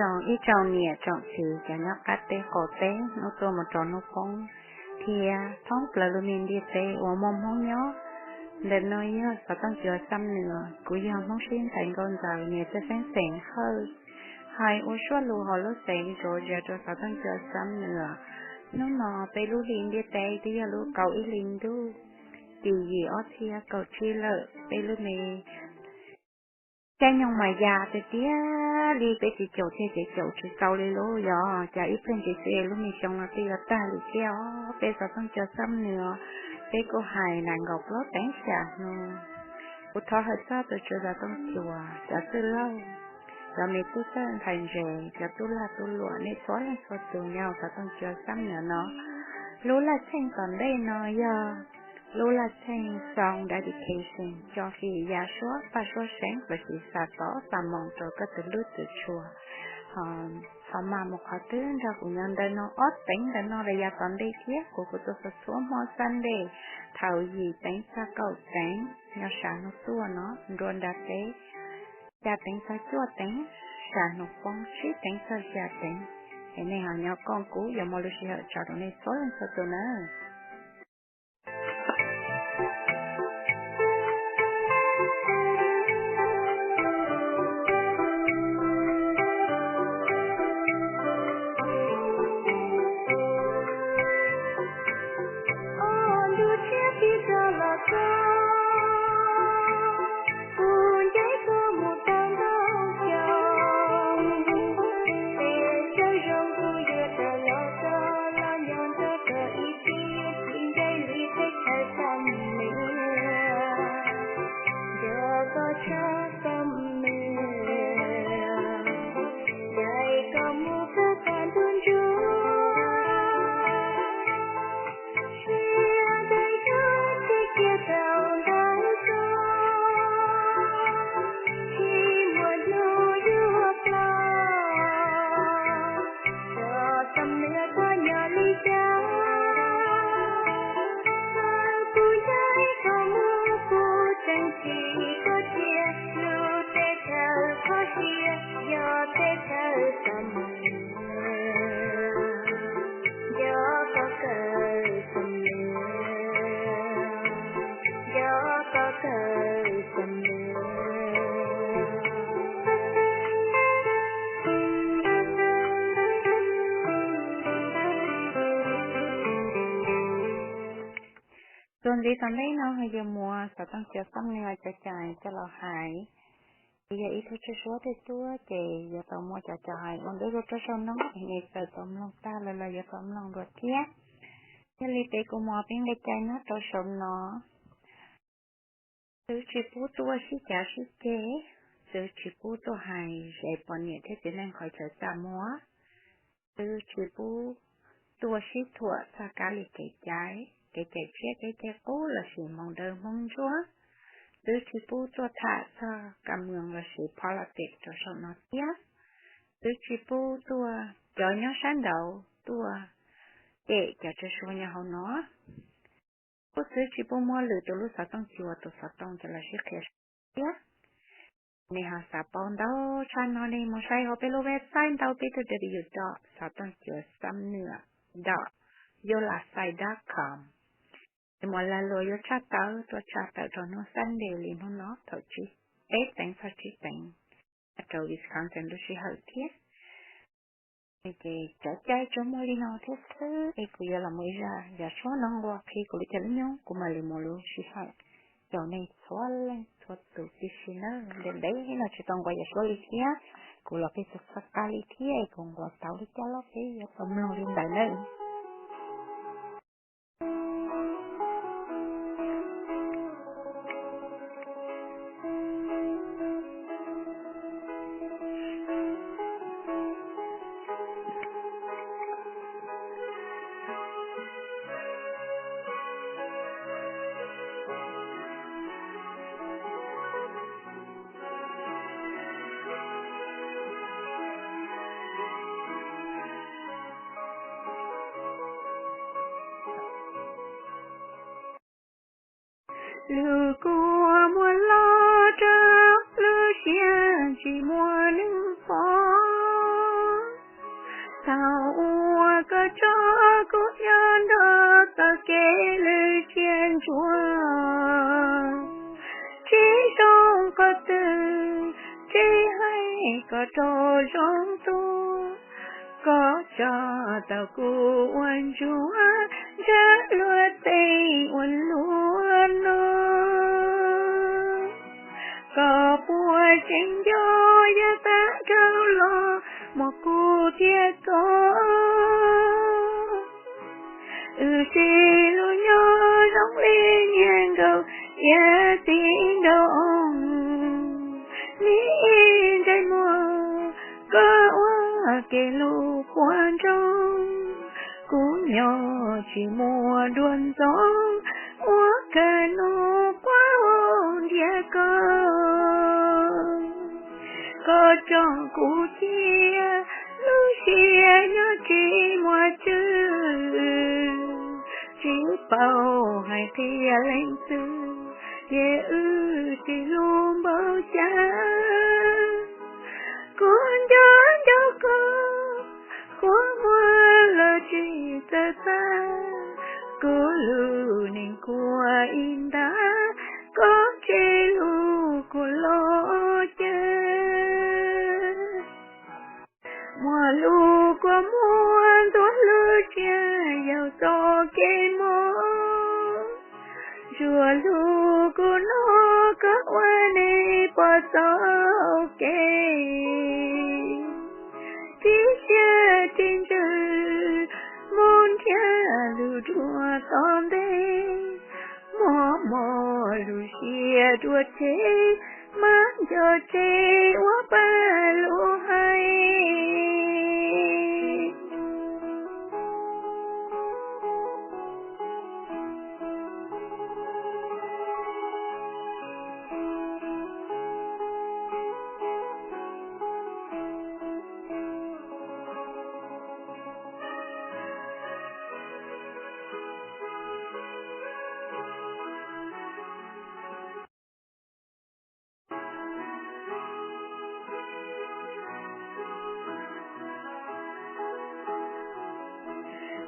Tsoom ib tsoom niam tsoom txiv cov nyob qab teb qaum teb, hnub tuaj mus rau hnub poob, thiab thoob plaws lub me ntiaj teb uas muaj Hmoob nyob. Ntawm no yog xov tooj cua Xam Nuas, kuv yog Hmoob Sib Nthais Nkauj Ntxawm niam txiv xeeb xeem Hawj, hais ua suab lus hauv lub xeev Georgia rau xov tooj cua Xam Nuas. Hnub no peb lub hli ntiaj teb twb yog lub kaum ib hli ntuj, tim yim ob txhiab kaum tsib lawm. Peb lub me caij nyoog mas ya tiag tiag li, peb tsis caum thiaj ces caum tsis tau li lauj. Yog cas ib pliag ntsis xwb lub me xyoo no twb yuav tag li thiab os. Peb xov tooj cua Xam Nuas, peb kuj hais nees nkaum plaub teev xya hnub. Kuv thov hawm txog tus tswv xov tooj cua, cov txwj laug, cov me tub txawj ntxhais ntse, cov tub lag tub luam, nej txhua leej txhua tus nyob xov tooj cua Xam Nuas no. Lub laj txheej tom ntej no yog lub laj txheej song dedication, tso fim ya suab paj suab seev lossis xa tov xa moo rau koj tus hlub tus tshua. Ho, ho mas mus qhov twg nrog kuv nyob ntawm no ob teev ntawm no los yav tom ntej thiab, kuv kuj tuaj txhua txhua hmo Sunday thaum yim teev txog kaum teev nyob sam hnub tuaj no nruab nrab teb, xya teev txog cuaj teev sam hnub poob, tsib teev txog xya teev. Es nej ho nyob koom kuv yuav muaj lub sij hawm tso rau nej txhua leej txhua tus nawb. Txuas ntxiv tom ntej no ho yuav muab xov tooj cua Xam Nuas cov cai coj los hais. Ces yog ib tug tswj suab twg tuaj ces yuav tau muaj cov cai hais ua ntu zus rau saum no es nej txawm tau mloog tag lawm los yuav tau mloog dua thiab. Yog li peb kuj muab peb nqe cai nyob rau saum no. Txwv tsis pub tuaj sib cav sib ceg, txwv tsis pub tuaj hais ze poj niam thiab txiv neej qhov chaw txaj muag, txwv tsis pub tuaj sib thuam txog kab li kev cai, kev cai tshiab kev cai qub lossis hmoov dawb hmoov ntsuab, txwv tsis pub tuaj tham txog kas moos lossis politics rau saum no thiab, txwv tsis pub tuaj cov nyob sab nraud tuaj cem cov tswj suab nyob hauv no. Kuj txwv tsis pub muab lwm tus lub xov tooj cua tus xov tooj coj los sib qhia thiab. Nej ho xav paub ntau tshaj no nej mus saib hauv peb lub website ntau peb tug w dot xov tooj cua Xam Nuas dot yolasite dot com. Ces muaj lag luam yuav tshaj tawm tuaj tshaj tawm rau hnub Sunday li hnub no thaum tsib, peb teev txog tsib teev nyob rau Wisconsin lub sij hawm thiab. Ces cov cai tsuas muaj li no thiab xwb es kuv yuav los muaj ib zaj yam suab no nqua qhia kuv lub caij lub nyoog kuv mam li mus lub sij hawm. Caum nej txhua leej txhua tus tib si nawb. Ntev ntev no tsis tau nqua yam suab li thiab, kuv los peb txog txog qab li thiab es kuv nqua tau li cas los peb yuav tau mloog li ntawd nawb. Lub kua muag los rau lub siab tsis muaj neeg pom. Thaum uas koj tso kuv nyob nrog txoj kev lwj siab ntsuav, tsis zoo qhov twg, tsis hais koj rau zoo tuaj, koj tso tau kuv ua ntsuag ntshav luag tej ua luaj no. Koj puas tseem nco yog tag dhau los muaj kuv thiab koj? Wb sib hlub nyob zoo li niag nkauj thiab txiv nraug, nim ntsej muag koj ua kev hlub puag nroo. Kuv nyob tsis muaj nruas ntxov, ua kawg hnub quaj nrhiav koj. Koj tso kuv cia, lub siab nyob tsis muaj tswv, tsis paub hais qhia leej twg, ces wb sib hlub npaum cas. Kuv nco nco koj, kua muag los tsis txawj tag, kuv lub neej kuaj ib ntag, koj tsev lub kuaj los cas. Muaj lub kua muag ntxuav lub tsiaj yau txoj kev mob, ntsuag hlub kuv no koj ua neeg pom txoj kev. Tib siab tib ntsws mus nrhiav lub duab tom ntej, mob mob lub siab dua tseg, mas nco tseg ua pab lub hais.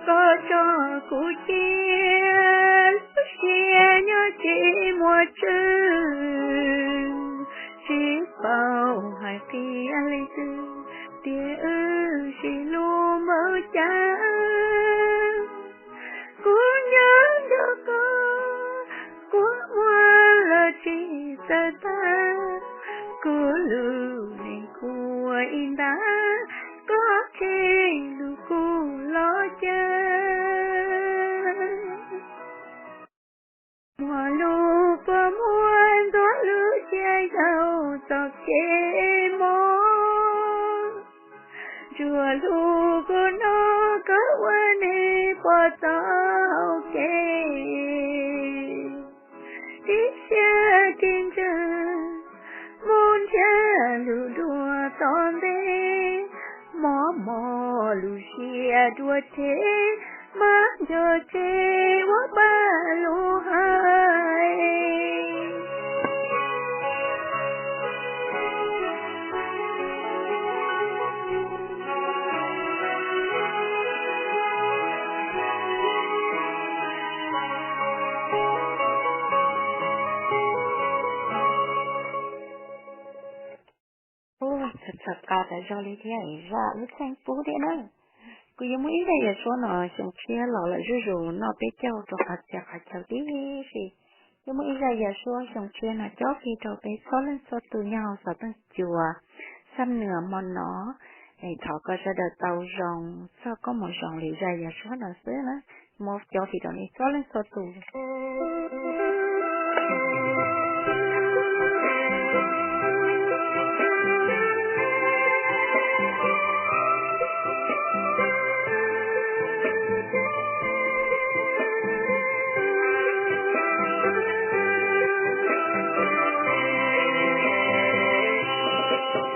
Koj tso kuv cia, lub siab nyob tsis muaj tswv, tsis paub hais qhia leej twg, tias wb sib hlub npaum cas. Kuv nyob nrog koj, kua muag los tsis txawj tag, kuv lub neej kuaj ib ntag, koj tsev lub kuaj los cas. Muaj lub kua muag ntxuav lub tsiaj yau txoj kev mob, ntsuag hlub kuv no koj ua neeg pom txoj kev. Tib siab tib ntsws mus nrhiav lub duab tom ntej, mob mob lub siab dua tseg, mas nco tseg ua pab lub hais. Ua txog txog qab tas zog li thiab, zam lub txim pub thiab na. Kuv yuav muab ib zaj yam suab no xyoo tshiab los lawm zuj zus noj peb caug rau qhov txhia qhov chaw tib si. Yuav muab ib zaj yam suab xyoo tshiab no cob fij rau peb txhua leej txhua tus nyob hauv xov tooj cua Xam Nuas hmo no. Es thov kom sawv daws tau zoo txoj koob hmoov zoo li zaj yam suab no xwb na. Muab cob fij rau nej txhua leej txhua tus.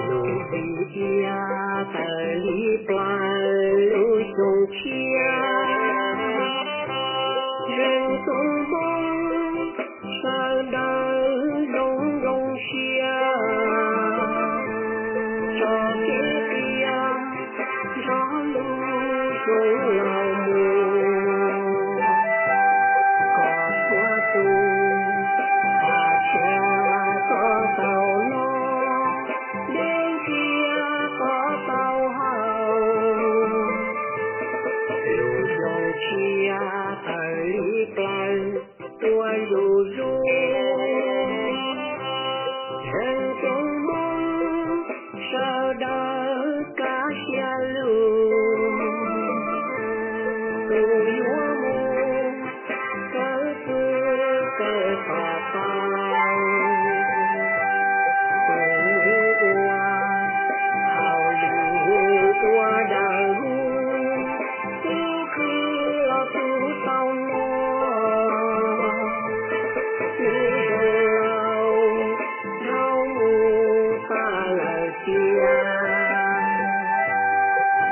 Lub hwj tiaj tawm li plaws lub xyoo tshiab, zoo xoob ntoo sawv daws zoo zoo siab, tso kev qias nrog Lub xyoo laus mus, koj tuav tus, hais tias koj tau noj, dej ntxiag koj tau haus, lub xyoo tshiab tawm li plaws tuaj zuj zus. Zeem txoos moo sawv daws kaj siab lug, tus yuav mus kawm xwb kawm txog tau, tus ua hauj lwm ua daws lug, ib khwv los tus tau noj. Lub xyoo laus dhau mus tas lawm tiag,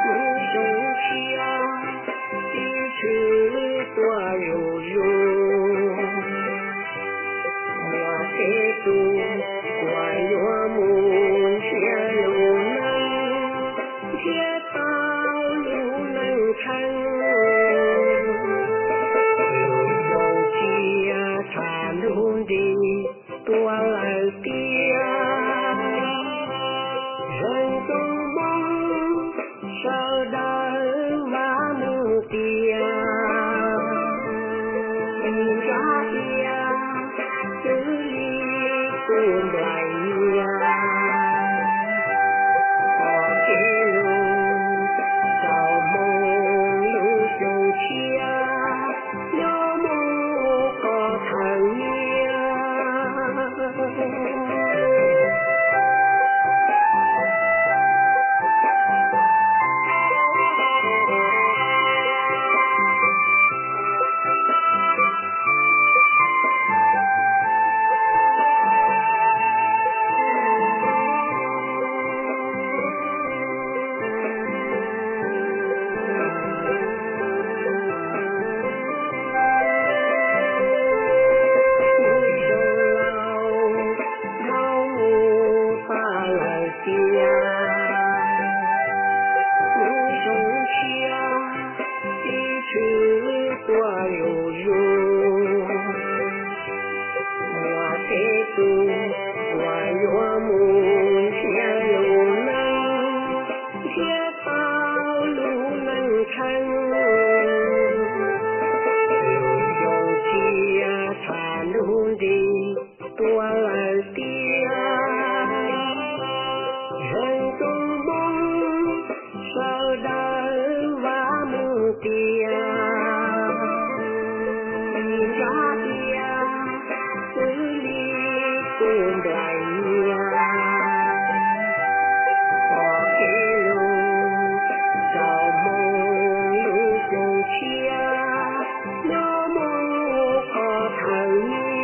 lub xyoo tshiab ib txhis tuaj zuj zus. Muaj tej tug uas yuav mus nrhiav lub neej, nrhiav tau lub neej tsheej, lub xyoo tshiab txhaj ntug nti tuaj lawm tiag. Zeem txoos moo sawv daws vam meej tias, tsis ntsa iab xws li kuv nplaim nyiaj. Qhov kev lug txaus moo lub xyoo tshiab, nyob mus qhov thawj nyiaj. Lub xyoo laus dhau mus tas lawm tiag, lub xyoo tshiab ib txhis tuaj zuj zus. Muaj tej tug uas yuav mus nrhiav lub neej, nrhiav tau lub neej tsheej, lub xyoo tshiab txhaj ntug nti tuaj lawm tiag. Zeem txoos moo sawv daws vam meej tias, tsis ntsa iab xws li kuv nplaim nyiaj. Qhov kev lug txaus moo lub xyoo tshiab, nyob mus qhov thawj nyiaj.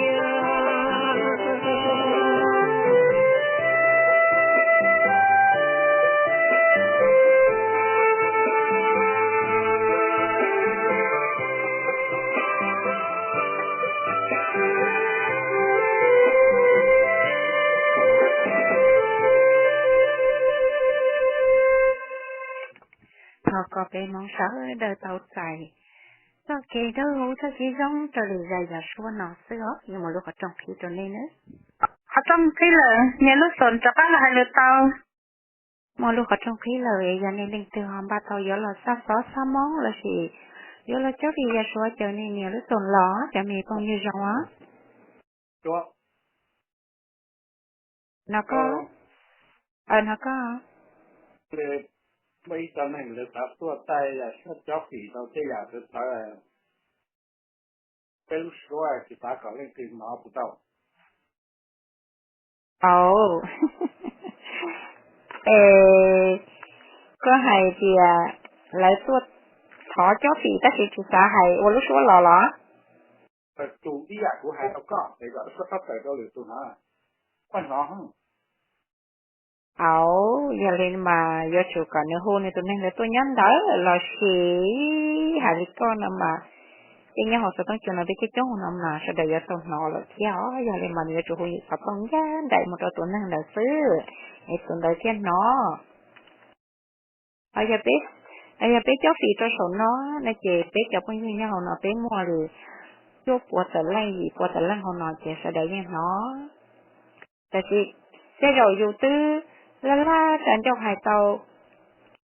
Thov kom peb Hmoob sawv daws tau txais txoj kev dawb huv txoj kev zoo raws li zaj yam suab no xwb os. Yuav muaj lub qhov rooj qhib rau nej nawb. Qhov rooj qhib lawm, nias lub xom rov qab los hais lus tau. Muaj lub qhov rooj qhib lawm, yog nej leej twg ho npaj tau yuav los xa xov xa moob lossis yuav los cuab fim yam suav ces nej nias lub xom los, cov me phooj ywg zoo os. No koj, no koj. Muaj ib co neeg lawv xav tuaj taij yam suab cob fim rau tej yam txawv txawv, peb lub suab tsis xav kom leej twg hnov puas tau? Au, es koj hais tias lawv tuaj thov cob fim tab sis tsis xav hais ua lub suab los los? Tus ib yam kuv hais rau koj es kom lub suab txhob tawm rau lwm tus hnov, koj hnov. Au, yog li mas yuav tsum kom nws hu nws tus neeg lawv tuaj nyob ntawd los sis hais li koj no mas, peb nyob hauv xov tooj cua no peb coob coob no mas sawv daws yuav tau hnov lawm thiab os. Yog li mas nws yuav tsum hu xov tooj ncaj nraim mus rau tus neeg ntawd xwb, es tus ntawd thiaj hnov. Ho yog peb Yog peb cob fim rau saum no no ces peb cov phooj ywg nyob hauv no peb muaj li cuaj pua tawm leej yim pua tawm leej hauv no ces sawv daws yeej hnov. Tab sis tej zaum yus twb laj laj tsa ncauj hais tau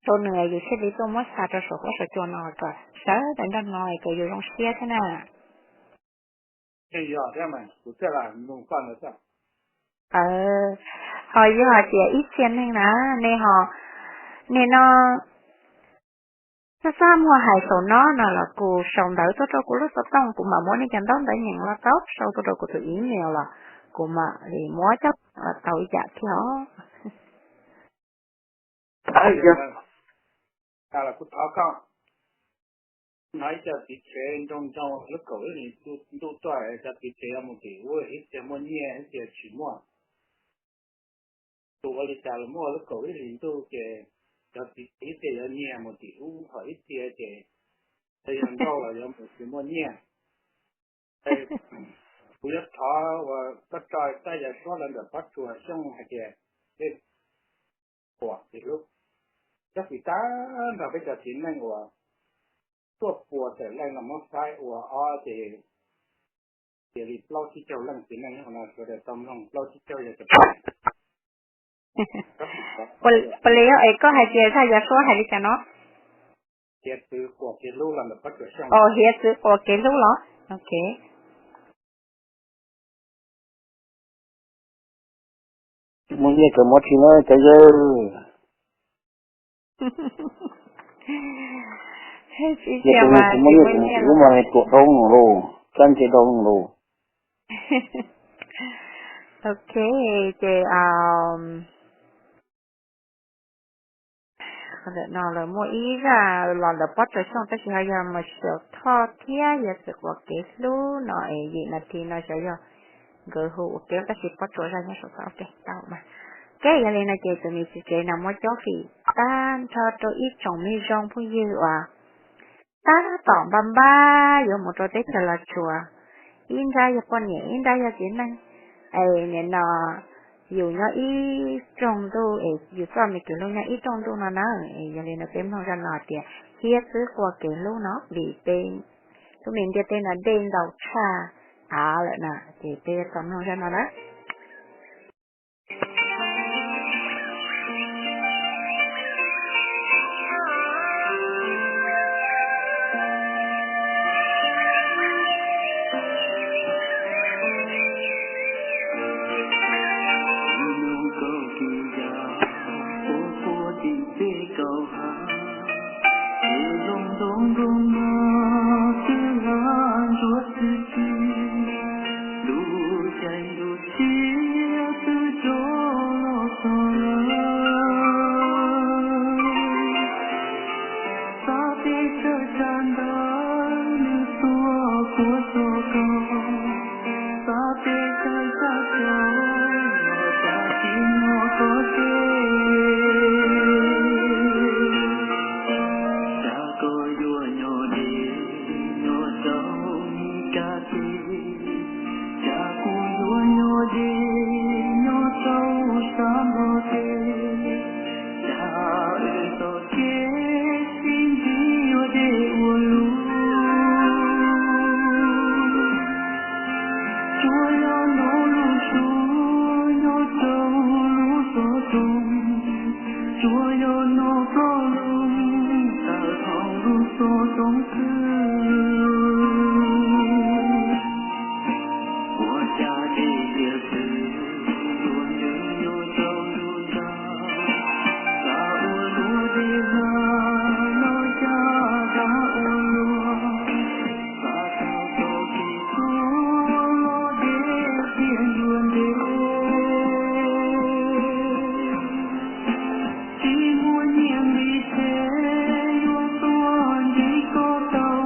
rau nws yus thiaj li tuaj muab xa rau saum huab saum cua no kom sawv daws nrog hnov kom yus zoo siab thiab na. Ho yog hais tias ib txhia neeg na, nej ho, nim no txaj txaj muag hais saum no no los kuv sau ntawv tuaj rau kuv lub xov tooj, kuv mam muab nej cov ntaub ntawv nyeem los tau sau tuaj rau kuv tus email los kuv mam li muab coj los tau ib yam thiab os. Kuv thov koj hnov ib co txiv tsev nroo nroo lub kaum ib hlis ntuj tuaj, cov txiv tsev yuav mus tim ub, ib txhia muaj nyiaj ib txhia tsis muaj. Tus ua li cas los muaj lub kaum ib hlis ntuj ces cov txiv tsev ib txhia yuav nyiag mus tim ub, ho ib txhia ces yog nrauj los yuav mus tsis muaj nyiaj. Kuv yuav thov uas koj tso tab yam suab los ntawm Pob Tsuas Xyooj hais tias tej quas kev hlub, cov txiv tag nrho peb cov txiv neej uas tuaj puas tawm leej los muab faib ua ob ces cia li plaub tsib caug leej txiv neej no sawv daws tau mloog plaub tsib caug yog cov Puas li es koj hais tias zaj yam suab hais li cas no? Hiav txwv quas kev hlub los ntawm Pob Tsuas Xyooj. Hiav txwv quas kev hlub los? Ok. Muaj nyiaj kawg muab tsis na cov yawg. Tsis muaj nyiaj kuv mas tuam dau lauj, kab nce dau lauj. Ok, ces ntawm no lawv muaj ib zaj los ntawm Pob Tsuas Xyooj tab sis ho yog Mas Xiaum Thoj thiab Hiav Txwv Quas Kev Hlub no es yim nas this no xyov yog nkawd hu ua kev tab sis Pob Tsuas zaj nyob saum tau, ok, tau mas. Ok, yog li no ces tus me txiv tsev no muab cob fim tag nrho rau ib tsoom me zoo phooj ywg uas tab tom npaj npaj yuav mus rau teb chaws Los Tsuas, ib nrab yog poj niam ib nrab yog txiv neej, es nim no yus nyob ib rooj ntuj es yus txoj me kev hlub nyob ib rooj ntuj no na. Yog li no peb mloog zaj no hais tias Hiav Txwv Quas Kev Hlub no vim peb lub me ntiaj teb no dej ntau tshaj av lawm na, ces peb yuav tau mloog zaj no na. Ua ua tim teb kaum hav, zoo zoo nkoos no twb hlab ntsuav txi txiv, ntuj caij ntuj txias twb rov los txog lawm. Xav peb txawj tsa ntawv nws tuaj puav txog koj, xav peb txawj tsa cov los cas tsis nyob koj tsev. Cas koj yuav nyob deb nyob rau Mis Kas teb, cas kuv yuav nyob deb nyob rau sab Nplog teb, cas wb txoj kev sib ntsib yuav deb ua luaj. Tsuas yog nov lub suab nyob rau lub xov tooj, tsuas yog nov ploj loo tawm hauv lub xov tooj xwb. Ua cas dej hiav txwv yuav ntsws nyob rau ntuj nrag, xav ua luaj dej zag los cas xav ua luaj, xav tau txoj kev tuag los dej tiaj nruab nreg. Tsis muaj nyiaj nqi tsev yuav tuaj ntsib koj tau,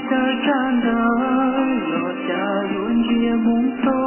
Tawg tsab ntawv los cas yuav ntsia mus tod.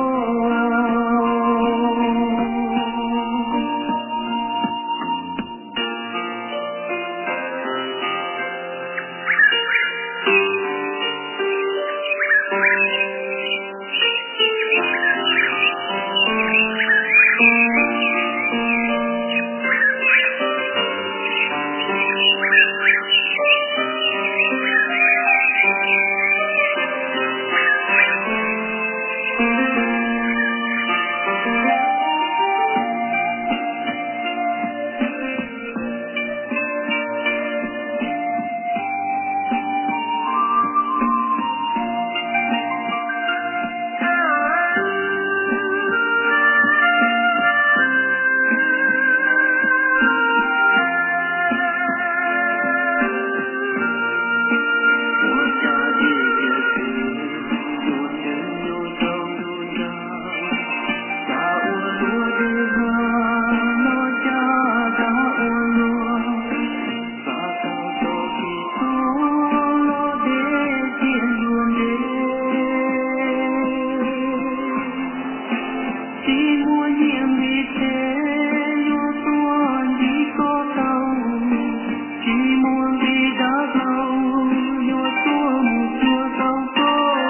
Tsis muaj nyiaj nqi tsev yuav tuaj ntsib koj tau, tsis muaj nqi dav hlau yuav tuaj mus cuag tau koj.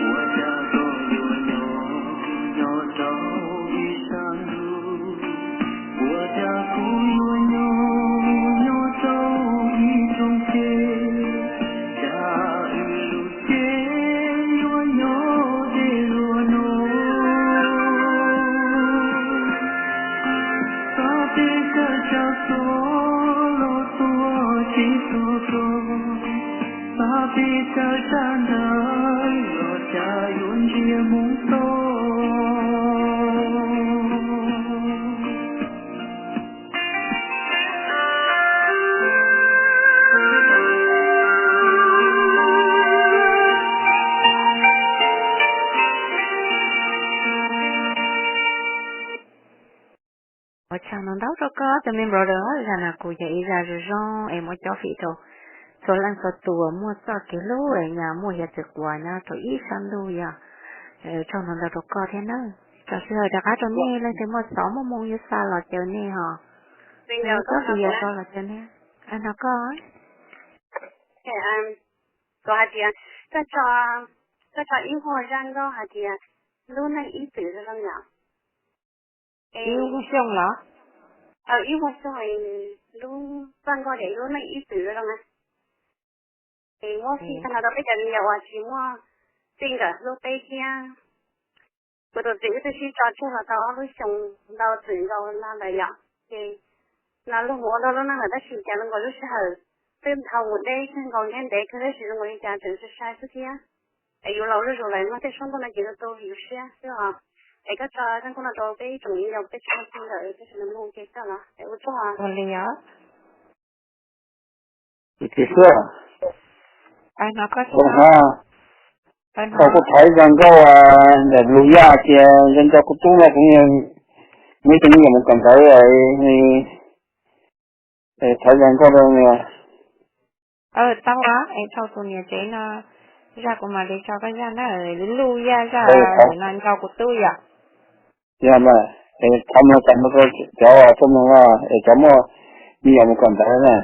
Ua cas koj yuav nyob nyob rau ib sab ntuj, ua cas kuv yuav nyob nyob rau ib nroog tsev, cas wb lub cev yuav nyob deb luaj no. Xav peb tawg tsab xov los tuaj tsis tuaj txog, xav peb tawg tsab ntawv los cas yuav ntsia mus tod. Ua tsaug ntau ntau rau koj tus me brother, zaj no kuj yog ib zaj zoo zoo es muab cob fim rau txhua leej txhua tus uas muaj txoj kev hlub es nyaj muaj hiav txwv quas nyob rau ib sab ntuj yog. Tsaug ntau ntau rau koj thiab nawb. Tso sij hawm rov qab rau nej leej twg muaj xov muaj moo yuav xa los caw nej ho. Txhob txwm yam rau los caw nej. Hnov koj. Koj hais tias koj tso, koj tso ib vuag zaj nkauj hais tias lub neej ib txwm zoo yom. Ib vuag xyooj los? Ib vuag xyooj, lub zaj nkauj tias lub neej ib txwm zoo na. Es muab fij tag nrho rau peb cov viv ncaus uas tsis muaj txij nkawm hlub peb thiab. Kuv tus txiv wb twb sib tso tseg los tau ob lub xyoos ntau txwm nkaus no lawm yom. Ces no luag mus ua luag lub neej lawm tab sis cas zoo nkaus lub sij hawm twb dhau mus deb kawg nkaus ntev ntev kawg tab sis zoo nkaus li cas tseem sai sai xwb thiab. Es yus laus zuj zus lawm no tej suab ntuj no ces tu tu yus siab xwb os. Es koj tso zaj nkauj no rau peb ib tsoom viv ncaus peb tsis muaj txij nkawm peb tsis nov mus ua ke koj los es ua tsaug os. Ua li os. Ua tsaug. Thaum kuv thaiv zaj nkauj ntawm Lus Yaj tias nco nco kuv tub no kuv, neb cov me nyuam mus kawm ntawv, thaiv zaj nkauj rau. Tau os, es thauj tus niam tsev no zaj kuv mam li tso koj zaj na, Lus Yaj zaj no nco kuv tub yom. Yog mas, es thov mloog tas cov tuaj mloog es cov muaj me nyuam mus kawm ntawv na.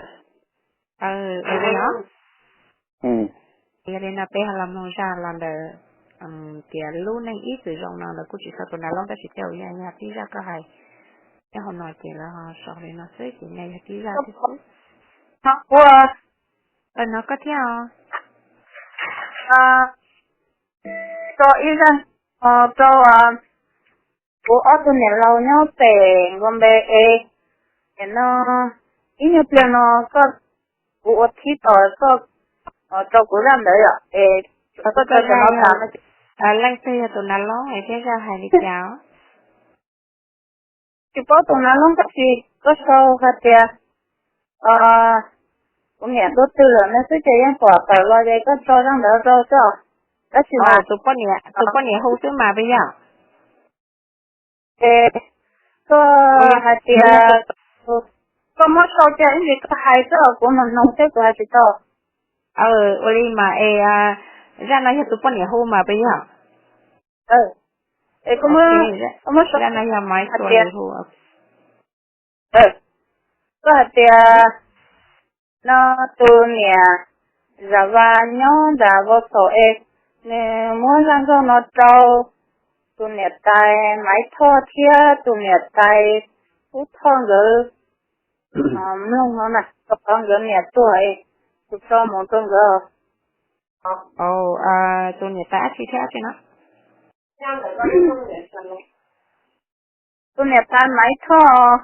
Yog li no peb ho los mloog zaj los ntawm tias lub neej ib txwm zoo no lawv kuj tsis tso tus nav loob tab sis tej zaum yog tib zaj koj hais nyob hauv no ces lawv ho sau li no xwb ces nyob yog tib zaj xwb. Hnov koj thiab os. Tso ib zaj rau kuv ob tug niam laus nyob pem Nkaus Npe es, no ib nyuag pliag no koj, kuv ua thib tos koj rau kuv zaj ntawd yom, es koj tso cov no tham. Leej twg yog tus nav loob es thiab zaj hais li cas? Tsis paub tus nav loob tab sis koj sau hais tias kuv niam tus twg lawm no xwb ces yeej pom tawm los ces koj tso zaj ntawd rau xwb. Tab sis mas tus poj niam hu xwb mas puas yog? Ces koj hais tias, Koj muab sau cia ib ntsis koj hais xwb os, kuv mloog mloog xwb kuv hais tsis tau. Ua li mas es, zaj no yog tus poj niam hu mas puas yog? Zaj no yog Maiv Xua hu. Koj hais tias no tus niam Zam Vas nyob nram Vau Xaum es nws muab zaj nkauj no rau tus niam tais Maiv Thoj thiab tus niam tais Ub Thoj nkawd mloog no na, rau qhov nkawd niam tuag es kuv tso mus rau nkawd. Tus niam tais dab tsi thiab dab tsi no? Tus niam tais Maiv Thoj.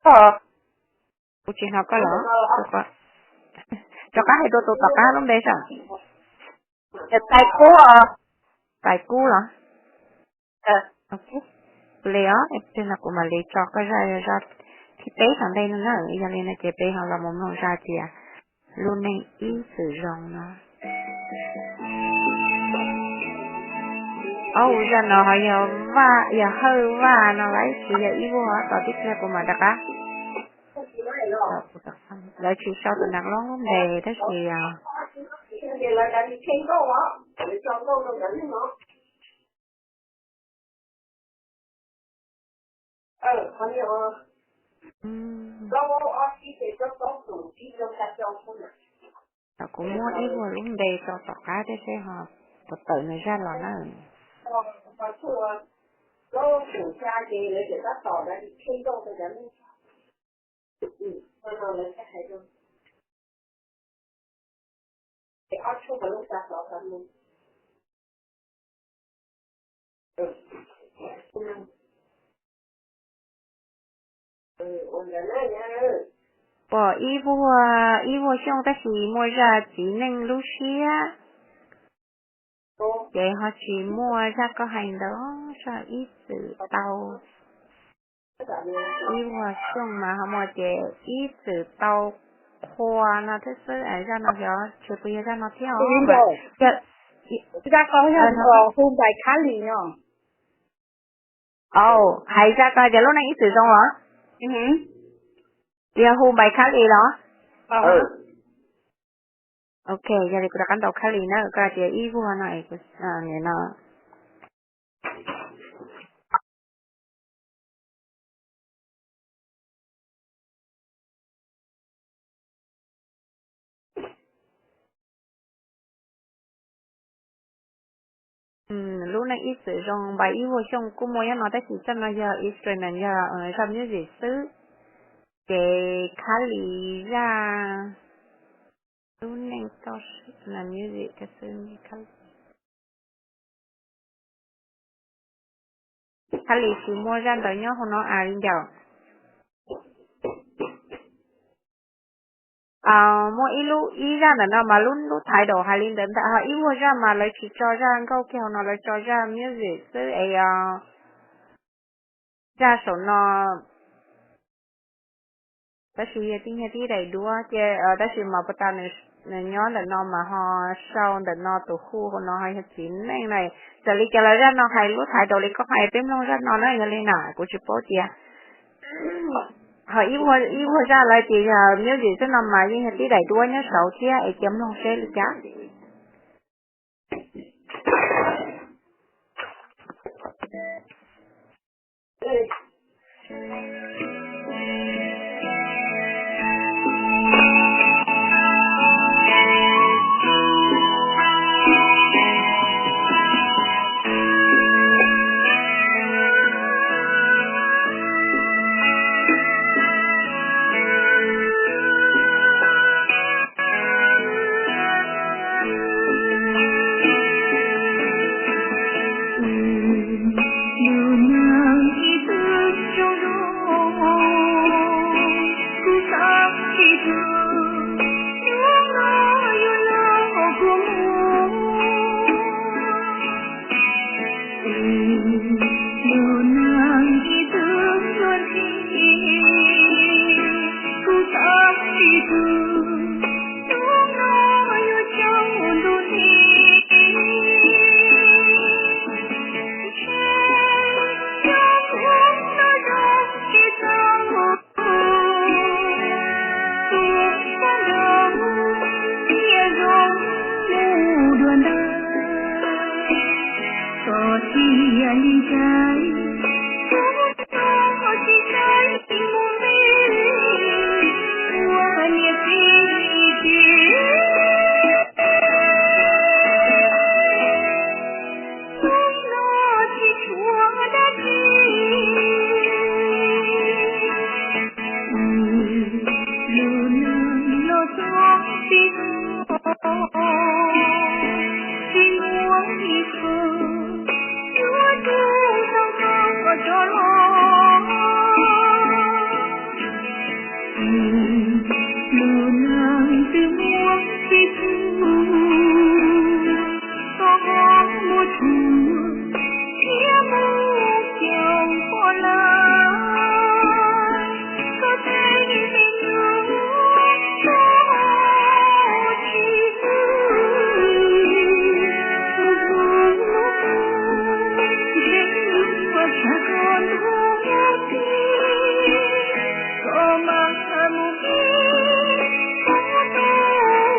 Thoj. Kuv tsis hnov koj los? Rov qab hais dua tus tom qab lub npe saib. Niam tais Kub os. Tais Kub los? Li os, tej no kuv mam li tso koj zaj, zaj thib peb tom ntej no na. Yog li no ces peb ho los mus mloog zaj tias lub neej ib txwm zoo no. Au, zaj no ho yog Vaj, yog Hawj Vaj no lawm, tsis yog Ib Vuag. Tom tib pliag kuv mam rov qab, lawv tsis sau tus nas loob lub npe tab sis Kuv muab Ib Vuag lub npe tso tom qab thiab seb ho puas tawm nws zaj los na. Pom Ib Vuag, Ib Vuag Xyooj tab sis muaj zaj txiv neej lub siab, ces ho tsis muaj zaj koj hais ntawd, zaj ib txwm tau. Ib Vuag Xyooj mas ho muaj tias ib txwm tau qhua no thiab xwb, zaj no xyov tsis puas yog zaj no thiab os. Zaj ko yog hu Npais Khab Lis no. Au, hais zaj ko tias lub neej ib txwm zoo los? Yog hu Npais Khab Lis los? Ok, yog li kuv rov qab ntaus Khab Lis na, koj tias Ib Vuag no, no. Lub neej ib txwm zoo, Npais Ib Vuag Xyooj kuj muaj nyob no tab sis zaj no yog instrument, yog zaj music xwb. Ces Khab Lis zaj lub neej toj siab no music xwb. Khab Lis tsis muaj zaj ntawd nyob hauv no as li ntawd. Muaj ib lub, ib zaj ntawm no mas lub, lub title hais li ntawd ntag, ho Ib Vuag zaj mas lawv tsis tso zaj nkauj kiag hauv no, lawv tso zaj music xwb es zaj saum no tab sis yog tib, yog tib daim duab ces tab sis mas puag ta nws nyob ntawm no mas ho sau ntawm no tus hu hauv no ho yog txiv neej na. Raws li cas los zaj no hais lub title li koj hais, peb mloog zaj no na, yog li na kuv tsis paub tias ho Ib Vuag, Ib Vuag zaj lawv tias yog music xwb no mas yeej yog tib daim duab nyob saud thiab es cia mloog seb li cas. Tiam li ntawd, kuv tsis xav mus ntsib ua niam txiv ces hnub no tsis tshuav dab tsi. Lub neej los txog tsis txog, tsis muaj ib qho yuav tsum tau koj rov los. Lub neej twb muaj tsis tshuav, koj ho muaj tshuav thiab mus xyaum pom lawm. Koj txhais me nyuam, koj tsis hlub, mus hlub lub neej, ntshe yuav tshaj koj ntuj txiv. Koj mam mus ib, koj tau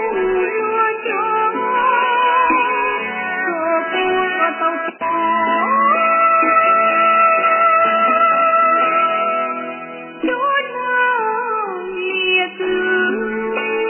luag cov, koj puas tau pom cov neeg liam kwv.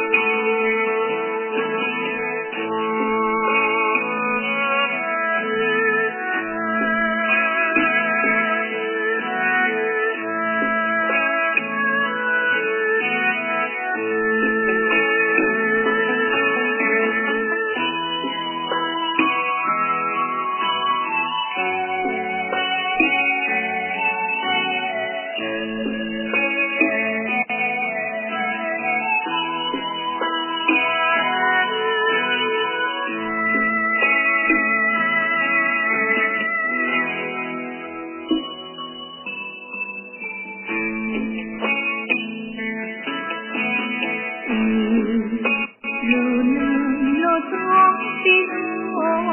Lub neej los txog tsis txog,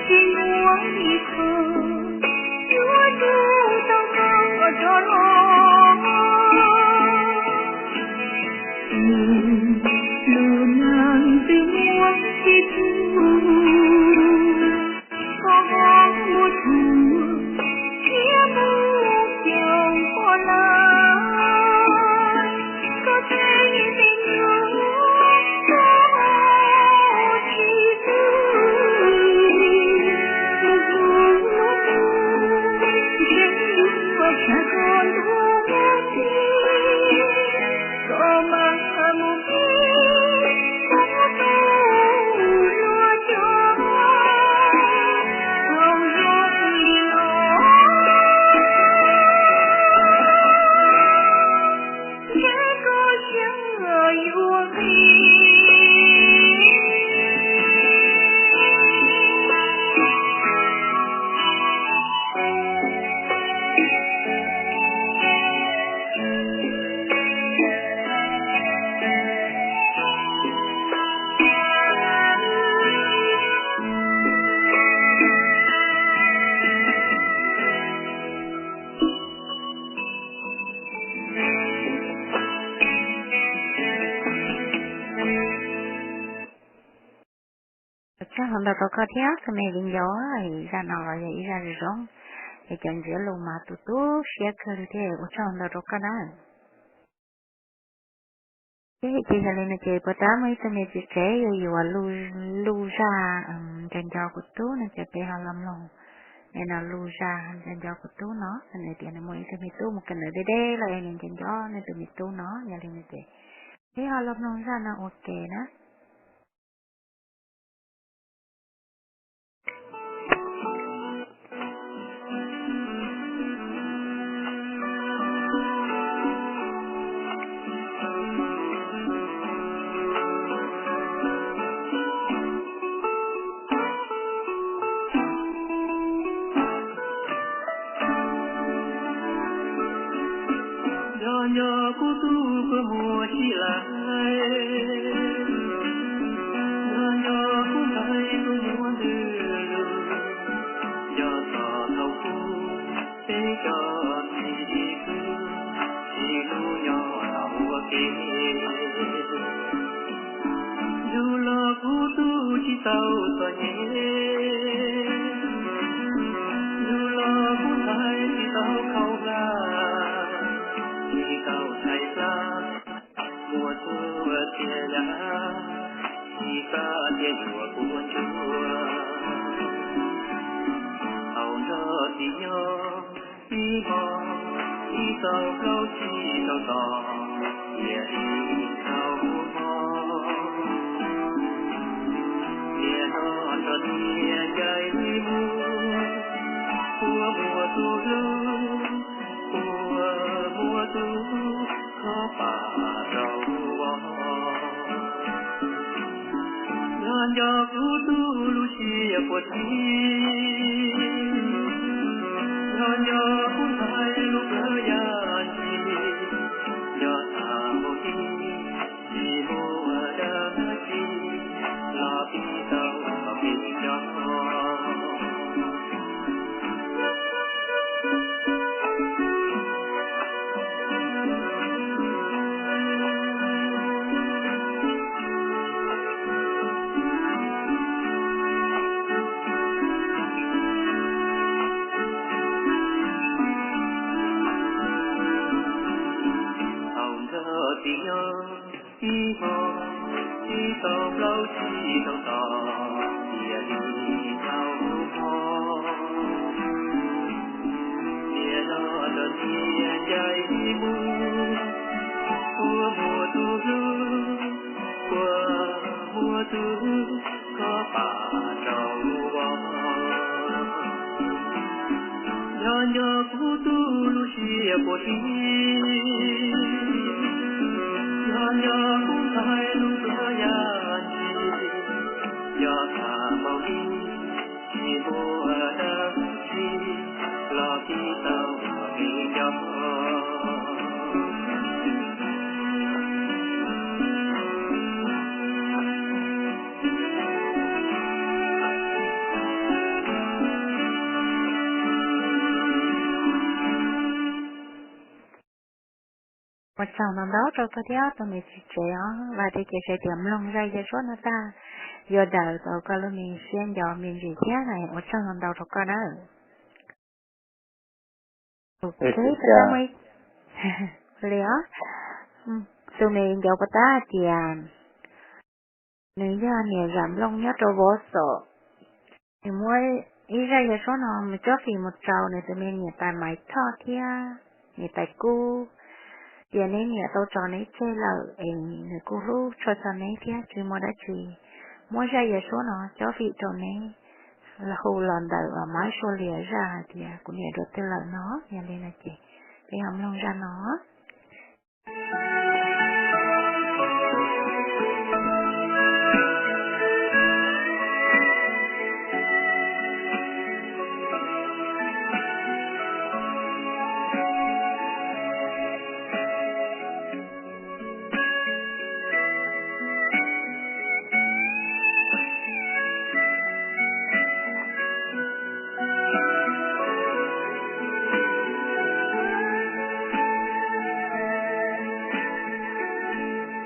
tsis muaj ib qho yuav tsum tau koj rov los. Lub neej twb muaj tsis tshuav, koj ho muaj tshuav thiab mus xyaum pom lawm. Koj txhais me nyuam, koj tsis hlub, mus hlub lub neej, ntshe yuav tshaj koj ntuj txiv. Koj mam mus ib, koj tau luag cov, thaum zoo li no, ntshe koj yeej yuav qhib. Ua tsaug ntau rau koj thiab koj me viv ncaus, zaj no los yog ib zaj zoo zoo, es cov ntsiab lus mas tu tu siab kawg li thiab, ua tsaug ntau rau koj na. Ces yog li no ces puas tab muaj ib tug me txiv tsev yuav yuav lub zaj nco nco kuv tub no ces peb ho los mloog. Es no lub zaj nco nco kuv tub no, nws tias nws muaj ib tug me tub mus kawm ntawv deb deb los es nws nco nco nws tus me tub no, yog li no ces peb ho los mloog zaj no ua ke na. Nco nco kuv tub kua muag sib lais, nco nco kuv ntxhais kua muag ntws lug, nco txog thaum ub peb cov txiv kwv tsis hlub nyob ua ke. Yug los kuv tub tsis tau txom nyem, Tias yam tsis xav tias yuav puas ntsuag, tau nrog txiv nyob ib hmos, ib txaus plaub tsis tau tos, tias ib txaus mob. Niam no nrog niam ncaim mus, ua muaj tus hlub, ua muaj tus khob pam rau vos. Yog nco kuv tus lub siab puas txi, yog nco kuv ntxhais lub plawv yaj ntsis, yog tham npaum li tsis muaj dab tsi los pib tau los pib nco. Tau nrog txiv nyob ib hmos, ib txaus plaub tsis tau tos, tias li txaus mob. Niam no nrog niam ncaim mus, ua muaj tus hlub, ua muaj tus khob pam rau vos. Yog nco kuv tus lub siab puas txi, yog nco kuv ntxhais lub plawv yaj ntsis, yog tham npaum li tsis muaj dab tsi los pib tau los pib nco. Ua tsaug ntau ntau rau koj thiab tus me txiv tsev os, vam thiab cia siab tias mloog zaj yam suab no tag yuav daws tau koj lub me siab nco me ntsis thiab na. Ua tsaug ntau ntau rau koj nawb. Tus me ncav puas tab tias nws yog niam zam nplooj nyob rau Vov Xom. Nws muab ib zaj yam suab no mus cob fim mus rau nws tus me niam tais Maiv Thoj thiab niam tais Kub, tias neb niam tau tso neb tseg lawm es nws kuj hlub tshua txog neb thiab tsis muaj dab tsi. Muab zaj yam suab no cob fim rau neb, hu los ntawm Maiv Suav Lias zaj hais tias kuv niam dua twg lawm no. Yog li no ces peb ho mloog zaj no.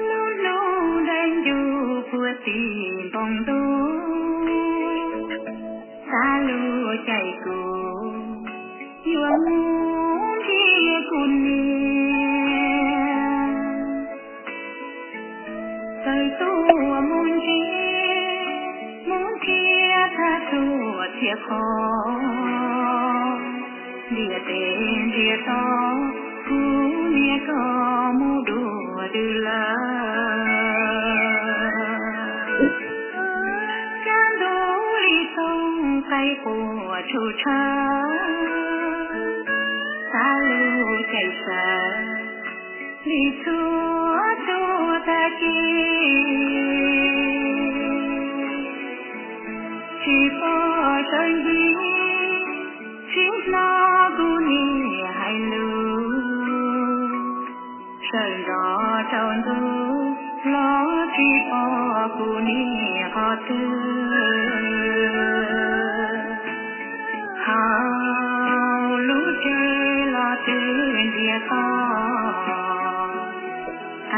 Lub hlub dawb ncuv puag tim npoo ntuj, xa lub caij kuv yuav mus nrhiav kuv niam. Txawm tuaj mus nrhiav, mus nrhiav txhua txhua qhov, ntiaj teb ntiaj tod, kuv niam koj mus dua twg lawm. Kaj ntug li txooj qaib quaj tshum tshawv, xa lub caij sawv li txhua txhua tag kis. Tsis pom sawv ncig, tsis hnov kuv niam hais lus, sawv ntxov rau ntuj los tsis pom kuv niam qhov twg. Hauv lub tsev los twb ntiaj toj,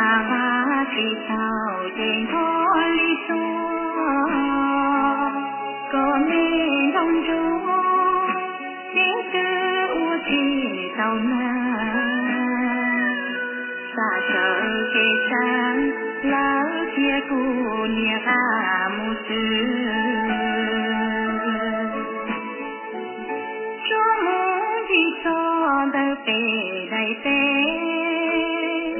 a vaj tsis tau ces nrho li tuaj, kom me ntoo ntsuab ces twb ua tsis tau na. Xa sawv kev sawv lawm Cia kuv niam qa mus xwb, tsuas mus ncig txog ntawm pem daim teb,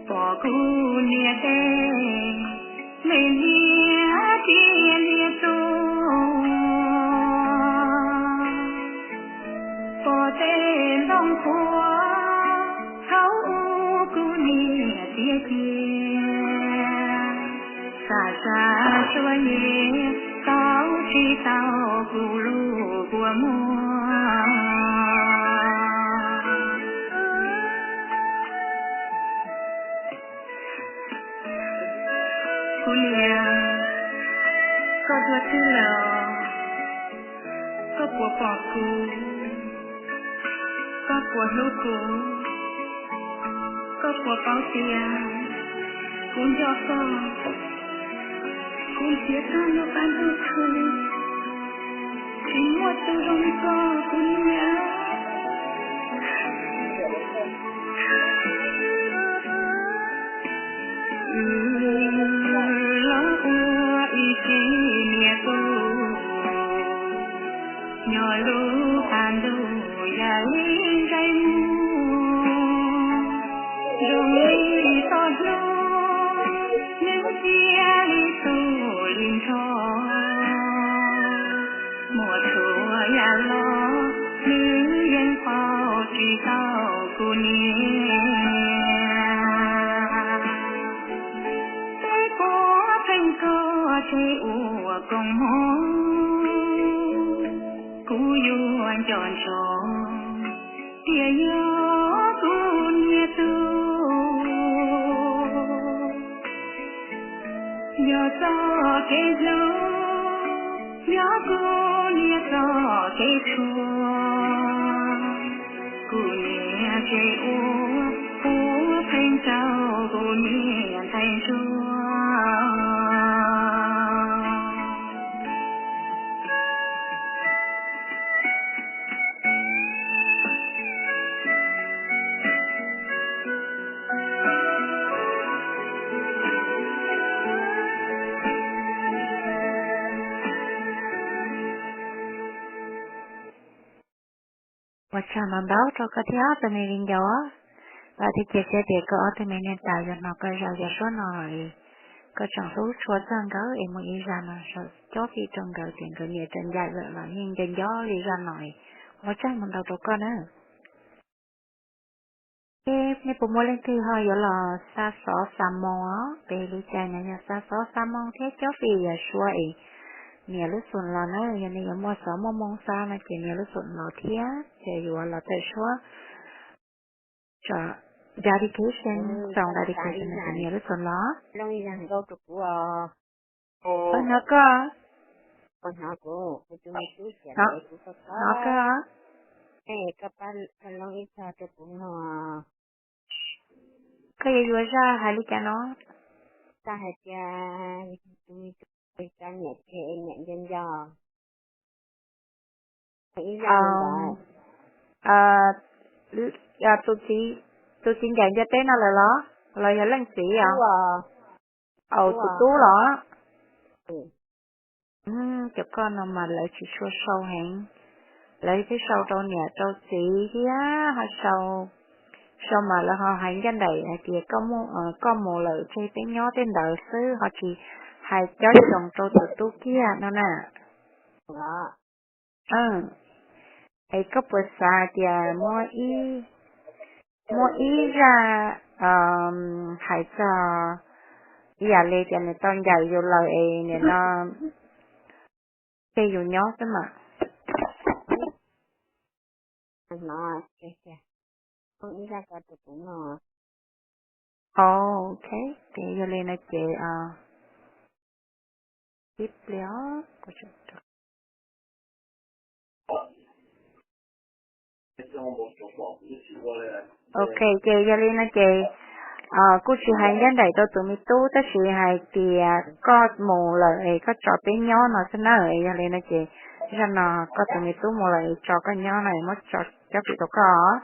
pom kuv niam tej me niag txiv niag tub, pom tej ntoo qhuav thaum ub kuv niam tiav cia, xav xav suab nyiav tau tsis tau kuv lub kua muag. Kuv niam, koj tuag twg lawm? Koj puas pom kuv? Koj puas hlub kuv? Koj puas paub tias kuv nco koj? Kuv nrhiav tag lub qab ntuj khwb, tsis muaj tus zoo li koj kuv niam. Wb los ua ib tsev niam tub, nyob lub qab ntuj yam li ntsej muag, zoo li toj hlua, nws cia li tu li nrho. Muaj txhua yam los nws yeej paub tsis tau kuv niam. Peb puav pheej koj tseg ua koom mov, kuv yuav nco ntsoov tias yog kuv niam tub. Yog txoj kev hlub, yog kuv niam txoj kev tshuav, kuv niam tseg ua puav pheej rau kuv niam ntxhais ntsuag. Ua tsaug ntau ntau rau koj thiab tus me viv ncaus. Vam thiab cia siab tias koj ob tug me niam tais yuav hnov koj zaj suab no lawm, koj tseem hlub tshua txog nkawd es muaj ib zaj no cob fij rau nkawd tias nkawd niam tseem ncaim lawm los yeej nco nco li zaj no. Ua tsaug ntau ntau rau koj na. Ces nej puas muaj leej twg ho yuav los xa xov xa moo os? Peb lub caij no yog xa xov xa moo thiab cob fij yam suab es nias lub xum los na. Yog nej yuav muaj xov muaj moo xa no ces nias lub xum los thiab ces yuav los tawm suab dedication, song dedication no ces nias lub xum los. Hnov koj, hnov koj. Koj yuav yuav zaj hais li cas no? Hais tias tus me tub cov niam tseg niam nco nco. Tus txiv ncaim ntiaj teb no lawm los, los yog leej txiv os? Au, tus tub los? Cov koj no mas lawv tsis tshua sau heev, lawv thiaj sau rau niam rau txiv thiab ho sau, sau mas lawv ho hais ncaj nraim hais tias koj mus lawm tseg peb nyob tej ntawd xwb ho tsis hais cob xyoo rau tus tub kiag no na. Es koj puas xav tias muab ib, muab ib zaj hais txog ib yam li tias nws tau ncaim yus lawm es nim no tseg yus nyob xwb mas. Ok, ces yog li no ces ib pliag. Ok, ces yog li no ces kuj tsis hais ncaj nraim rau tus me tub tab sis hais tias koj mus lawm es koj tso peb nyob no xwb na. Yog li no ces zaj no koj tus me tub mus lawm es tso koj nyob no es muab tso cob fij rau koj.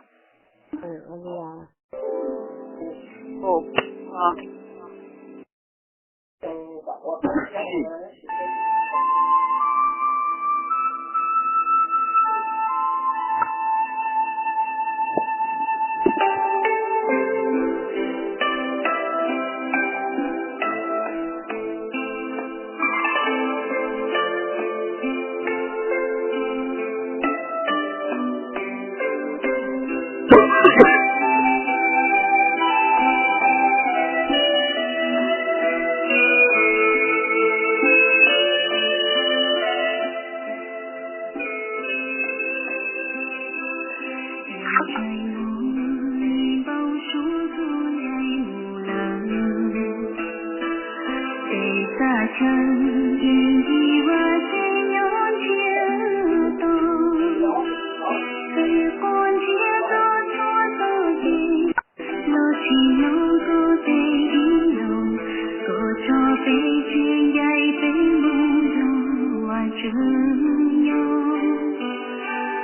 Ntshai mus li npau suav txuj ncai mus lawm, ces txaj chaw ib ncig vaj tsev nyob ntsiag to, txawm quaj ntsiag to txhua txoj kev los tsis hnov koj tej ib los, koj tso peb tsev ncai peb mus nrog Vajtswv nyob.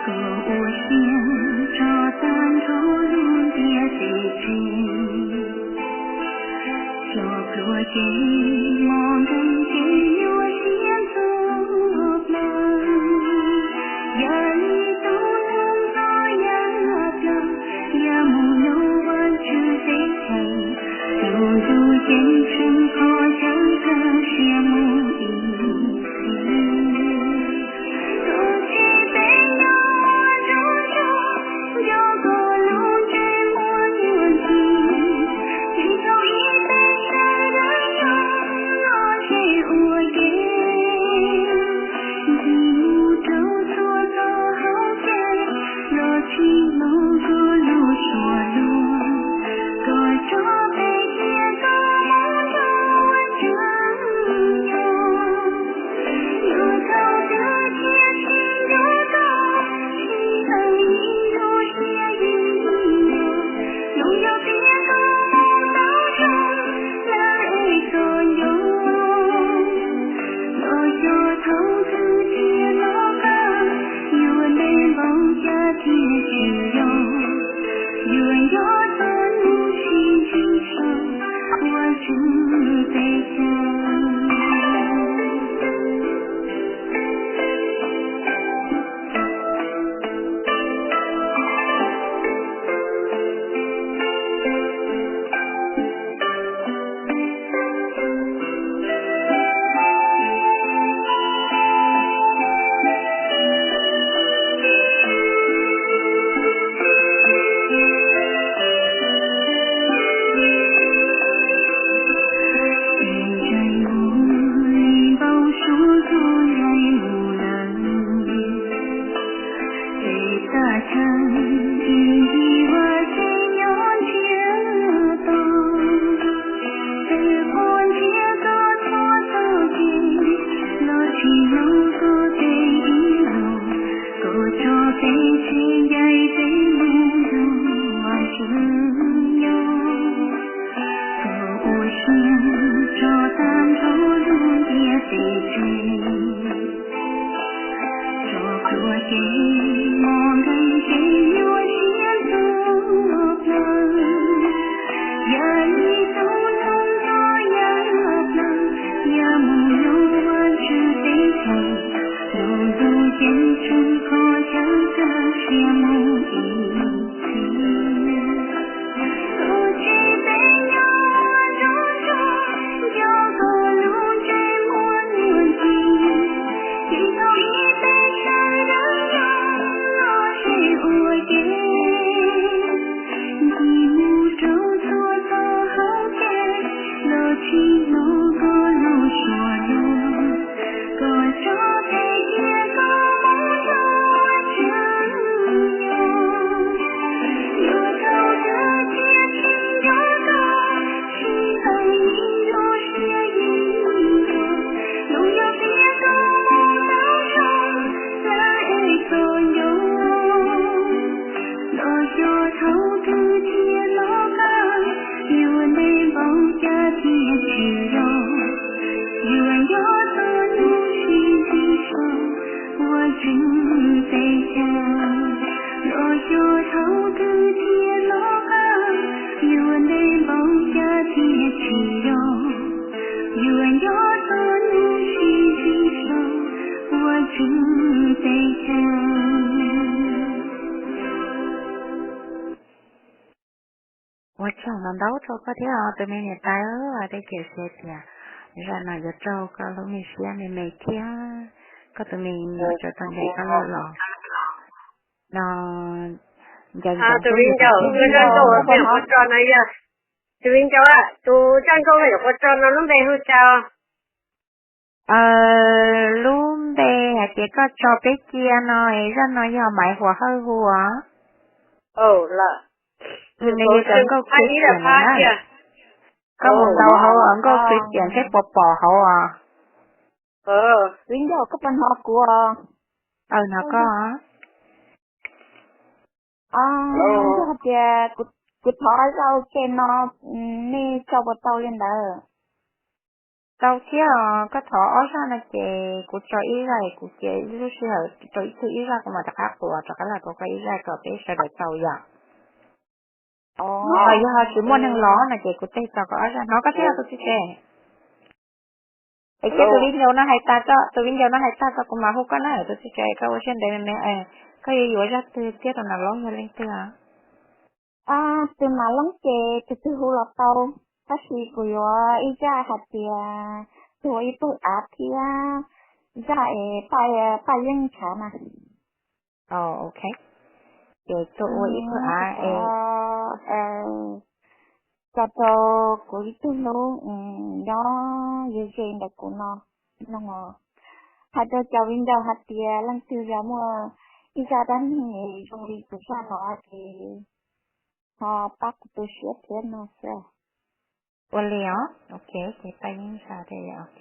Koj ua siab tso tag nrho lub ntiaj teb tseg, xyov pluag ces mos nkees ces nyuaj siab ntxuag plaws. Yam li tus hluas nkauj yaj plaws ya mus nyob Vajtswv teb chaws, lub ntuj ceeb tsheej qhov chaw kawg siab mus ib txhis. Tus tsis peb nyob muaj nruab nrog, nco koj lub ntsej muag nyuaj ntxhi, tsis txhob ib teg sawv daws nyob lom zem ua ke. Ncig mus rau txhua txoj hauv kev los tsis hnov koj lub suab luag, koj tso peb cia koj mus nrog Vajtswv nyob. Yuav thaum twg thiaj tsis nco koj, sib tw ib lub siab yeej yog, zoo yog tias koj mus tau zoo lawm es txom nyem. Los xyov thaum twg thiaj los qab, yuav ntev npaum cas thiaj tsim nyog, yuav nco txog hnub sib ntsib saum Vajtswv teb chaws. Ntshai mus li npau suav txuj ncai mus lawm, ces txaj chaw ib ncig vaj tsev nyob ntsiag to, txawm quaj ntsiag to txhua txoj kev los tsis hnov koj tej ib los, koj tso peb tsev ncai peb mus nrog Vajtswv nyob. Koj ua siab tso tag nrho lub ntiaj teb tseg, tso pluag ces mos nkees ces nyuaj siab ntxuag plaws. Yam li tus hluas nkauj yaj plaws ya mus nyob Vajtswv teb chaws, lub ntuj ceeb tsheej qhov chaw kawg siab mus ib txhis. Tus tsis peb nyob muaj nruab nrog, nco koj lub ntsej muag nyuaj ntxhi, tsis txhob ib teg sawv daws nyob lom zem ua ke. Ncig mus rau txhua txoj hauv kev los tsis hnov koj lub suab luag, koj tso peb cia koj mus nrog Vajtswv nyob. Yuav thaum twg thiaj tsis nco koj, sib tw ib lub siab yeej yog, zoo yog tias koj mus tau zoo lawm es txom nyem. Los xyov thaum twg thiaj los qab, yuav ntev npaum cas thiaj tsim nyog, yuav nco txog hnub sib ntsib saum Vajtswv teb chaws. Los xyov thaum twg thiaj los qab, yuav ntev npaum cas thiaj tsim nyog, yuav nco txog hnub Ua tsaug ntau ntau rau koj thiab os tus me niam tais, tej kev xav tias zaj no yuav raug koj lub me siab me me thiab koj tus me nyuam tau ncaim koj los no. Ncaim ncaim tus viv ncaus, tus zaj nkauj uas peb nyuam qhuav tso no yog, tus viv ncaus, tus zaj nkauj peb nyuam qhuav tso no lub npe hu cas? Lub npe hais tias koj tso peb cia no, zaj no yog Maiv Huas Hawj hu os. Nws yog cov nkauj Christian na. Koj mus ntaus hauv nkauj Christian thiab puas pom hauv os. Viv ncaus, koj puas hnov kuv? Aw, hnov koj. Yog hais tias kuv thov zaj ua ke no, nej tso puas tau li ntawd? Tau thiab os, koj thov ob zaj no ces kuv tso ib zaj, kuv cia lub sij hawm rau ib tug ib zaj, kuv mam rov qab quas rov qab los rau koj ib zaj kom peb sawv daws tau yom. Yog ho tsis muaj neeg los no ces kuv tej tso koj ob zaj. Hnov koj thiab tus txiv tsev. Es cia tus viv ncaus no hais tas tso, tus viv ncaus no hais tas tso kuv mam hu koj na tus txiv tsev, koj ua siab ntev me me. Koj yuav yuav zaj twg thiab rau nam loob yog leej twg? Tus nam loob ces tus twg hu los tau, tab sis kuv yuav ib zaj hais tias tus ua ib pawg av thiab zaj es Paj Yeej Ntshav na. Ok, ces tus ua ib pawg av es tso rau kuv ib tug hlub nyob ze ze ntawm kuv no, no hais rau cov viv ncaus hais tias leej twg yog muaj ib zaj dab neeg zoo li kuv zaj no ces ho pab kuv tu siab thiab no xwb. Ua li os, ok, ces Paj Yeej Ntshav, ok.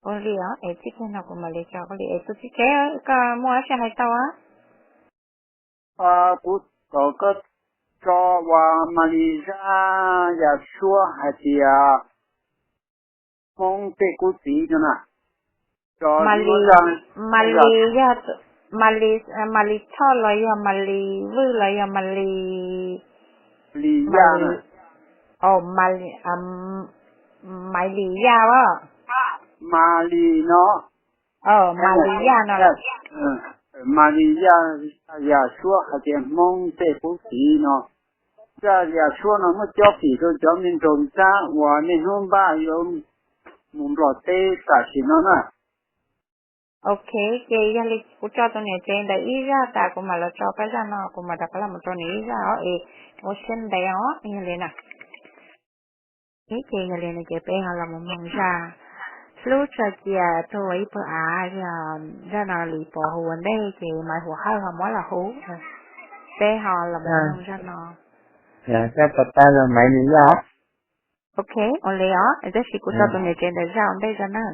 Ua li os, es txij kiag no kuv mam li tso ua li. Es tus txiv tsev, koj muaj dab tsi hais tau? Kuv kom koj tso uas Malis zaj yam suab hais tias Hmoob tej kub txiv no na. Malis, Malis yog, Malis, Malis Thoj los yog Malis Vwj los yog Malis, Malis Yaj, Malis Yaj os. Malis no, Malis Yaj no. Malis Yaj yam suab hais tias Hmoob tej kub txiv no. Zaj yam suab no muab cob fim rau cov me nraug ntxhab uas niaj hnub npaj yuav mus Nplog teb tam sim no na. Ok, ces yog li kuv tso tus niam tsev ntawd ib zaj tas kuv mam los tso koj zaj no, kuv mam rov qab los mus tso nws ib zaj os, es ua siab ntev os, yog li na. Ces yog li no ces peb ho los mus mloog zaj Hlub tso cia tus ua ib pawg av, zaj no Lis Pov hu ua ntej ces Maiv Huas Hawj ho muab los hu. Peb ho los mus mloog zaj no. Zaj tau tas los Maiv Lis Yaj. Ok, ua li os, tab sis kuv tso tus niam tsev ntawd zaj ua ntej zaj na.